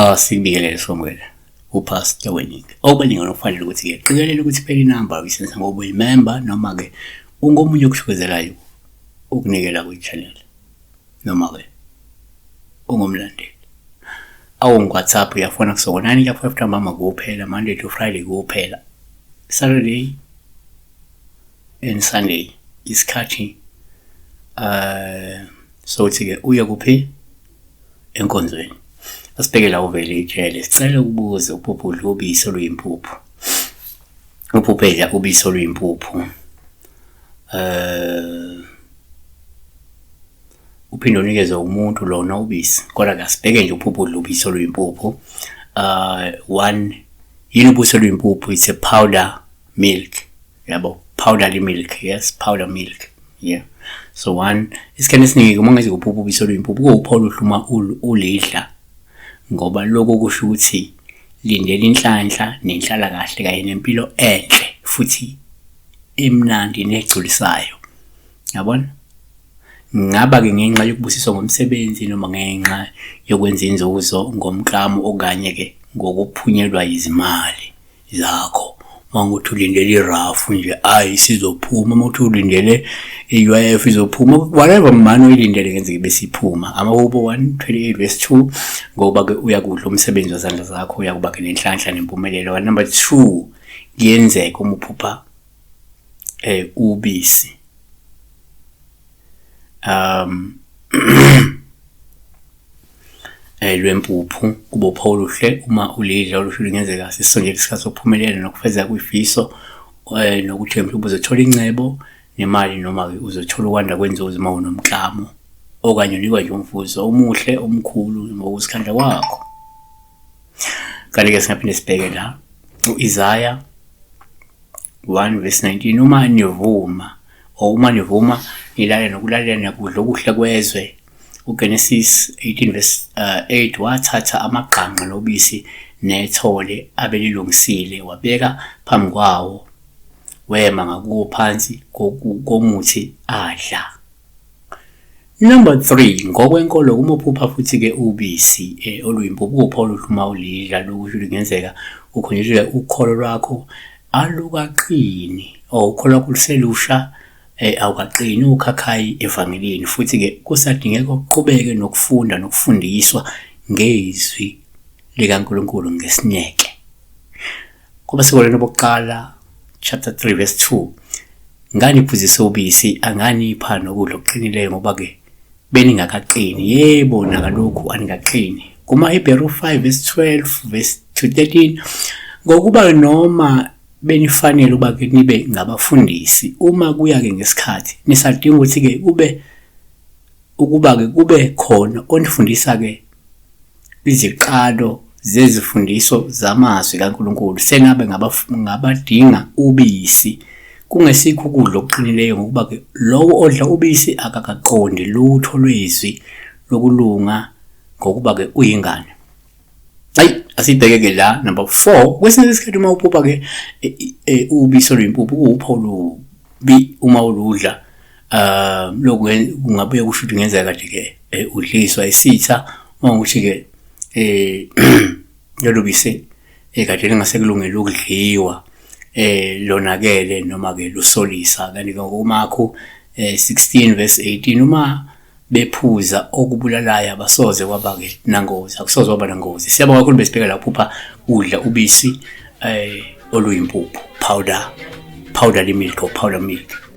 Sikubingelele Samuel, uPastor weningi. Okubaningi okufanele ukuthi-ke qikelela ukuthi phela inamba uyisebenzisa ngoba uyimemba noma-ke ungomunye okushukezelayo ukunikela kwi-channel noma-ke ungumlandeli. Awungi-WhatsApp uyafona kusuka 9 kuya 5 ntambama kuphela, Monday to Friday kuphela. Saturday and Sunday isikhathi sokuthi-ke uye kuphi enkonzweni. Asibheke la uvele ijele. Sicela ukubuza uphupho udla ubisi oluyimpuphu. Uphupho edla ubisi oluyimpuphu. Uphinde unikeze umuntu lona ubisi. Kodwa-ke asibheke nje uphupho udla ubisi oluyimpuphu. One, yini ubisi oluyimpuphu? It's a powder milk. Yabo, powdery milk, yes, powder milk. Yeah. So one, isikhathi esiningi uma ngeze kuphupha ubisi oluyimpuphu kuwuphawu oluhle uma ulidla ngoba lokho kusho ukuthi lindela inhlanhla nenhlalakahle kanye nempilo enhle futhi emnandi negculisayo. Yabona? Ngaba-ke ngenxa yokubusiswa ngomsebenzi noma ngenxa yokwenza inzuzo ngomklamo okanye-ke ngokuphunyelwa yizimali zakho. Uma kuwukuthi ulindele irafu nje, ayi isizophuma, uma kuwukuthi ulindele i-U_I_F izophuma, whatever mani oyilindele kungenzeka ibe isiphuma. Amahubo 128 verse 2, ngoba-ke uyakudla umsebenzi wezandla zakho, uyakuba-ke nenhlanhla nempumelelo. Number 2, kuyenzeka uma uphupha ubisi lwempuphu kube uphawu oluhle uma ulidla olusho lungenzeka sisondele isikhathi sokuphumelela nokufezeka kwifiso nokuthi mhlawumbe uzothola ingcebo nemali noma-ke uzothola ukwanda kwenzuzo uma unomklamo okanye unikwa nje umvuzo omuhle omkhulu ngokuzikhandla kwakho. Kanti-ke singaphinde sibheke la u-Isaya 1 verse 19, uma nivuma or uma nivuma nilale nokulalela niyakudla okuhle kwezwe. UGenesis 18 verse 8, wathatha amagqangqa nobisi nethole abelilungisile wabeka phambi kwawo, wema ngakuwo phansi komuthi adla. Number 3, ngokwenkolo uma uphupha futhi-ke ubisi oluyimpuphu kuwuphawu oluhle uma ulidla, lokhu kusho ukuthi kungenzeka ukhonjiswe ukholo lwakho alukaqini or ukholo lwakho luselusha awukaqini ukhakhayi evangelini futhi-ke kusadingeka uqhubeke nokufunda nokufundiswa ngezwi likaNkulunkulu ngesineke. KwabaseKorinte bokuqala chapter 3 verse 2, nganiphuzisa ubisi anganipha nokudla okuqinileyo ngoba-ke beningakaqini, yebo nakalokhu anikaqini. KumaHebheru 5 verse 12 verse to 13, ngokuba noma benifanele ukuba-ke nibe ngabafundisi, uma kuya-ke ngesikhathi nisadinga ukuthi-ke kube ukuba-ke kube khona onifundisa-ke iziqalo zezifundiso zamazwi kaNkulunkulu, senabe ngabadinga ubisi, kungesikho ukudla okuqinileyo, ngokuba-ke lowo odla ubisi akakaqondi lutho lwezwi lokulunga, ngokuba-ke uyingane. Ayi, asibheke-ke la number 4. Kwesinye isikhathi uma uphupha-ke ubisi oluyimpuphu kuwuphawu olubi uma uludla. Lokhu kungabuye kusho ukuthi kungenzeka kade-ke udliswa isitha, uma ukuthi-ke lolu bisi kade lingase kulungele ukudliwa lonakele noma-ke lusolisa. Kanti-ke ngokuMakhu 16 verse 18, uma bephuza okubulalayo abasoze kwaba-ke nangozi, akusoze kwaba nangozi. Siyabonga kakhulu, besibheka la uphupha udla ubisi oluyimpuphu, powder, powdery milk or powder milk.